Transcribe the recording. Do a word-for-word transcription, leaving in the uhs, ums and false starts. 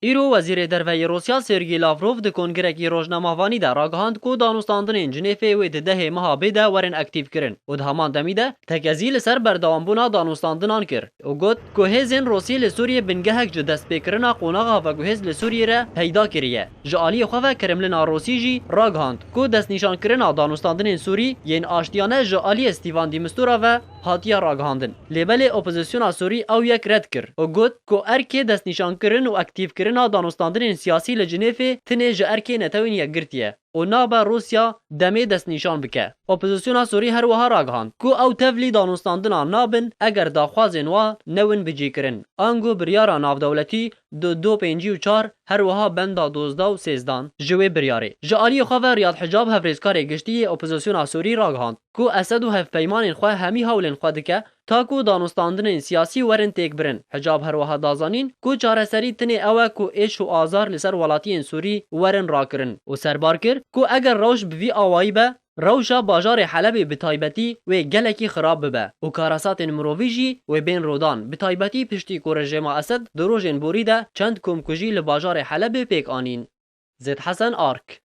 Îro Wezîrê Derve yê Rûsya Sergî Lavrov di kongrekî rojnamevanî de ragihand ku danûstandinên Cinêfê wê di dehê meha bê de werin aktîvkirin û di heman demî de tekezî li ser berdewambûna danûstandinan kir û got ku hêzên Rûsî li Sûriyê bingehek ji destpêkirina qonaxa veguhêz li Sûriyê re peyda kiriye. Ji aliyê xwe ve Kremlina Rûsî jî ragihand ku destnîşankirina danûstandinên Sûrî yên aştiyane ji aliyê Stîvan de Mistura ve hatiye ragihandin. Lê belê opozisyona Sûrî ew yek red kir û got ku erkê destnîşankirin û aktîvkirina danûstandinên siyasî li Cinêfê tinê ji erkê Netewên Yekgirtî ye û nabe Rûsya demê destnîşan bike. Opozisyona Sûrî her wiha ragihand ku ew tevlî danûstandinan nabin eger daxwazên wan newin bicîkirin. Ango biryara navdewletî du du pêncî û çar, her wiha benda dozdeh û sêzdan ji wê biryarê. Ji aliyê xwe ve Riyad Hicab hevrêzkarê giştî yê opozisyona Sûrî ragihand ku Esed û hevpeymanên xwe hemî hewlên xwe dike ta ku danûstandinên siyasî werin têkbirin. Hicab her wiha da zanîn ku çareserî tinê ew e ku êş û azar li ser welatiyên Sûrî werin rakirin û serbar kir ku eger rewş bi vî awayî be, rewşa bajarê Helebê bi taybetî wê gelekî xirab bibe û karasatên mirovî jî wê bên rodan, bi taybetî piştî ku rejêma Esed di rojên borî de çend komkujî li bajarê Helebê pêk anîn. Zêd Hesen Ark.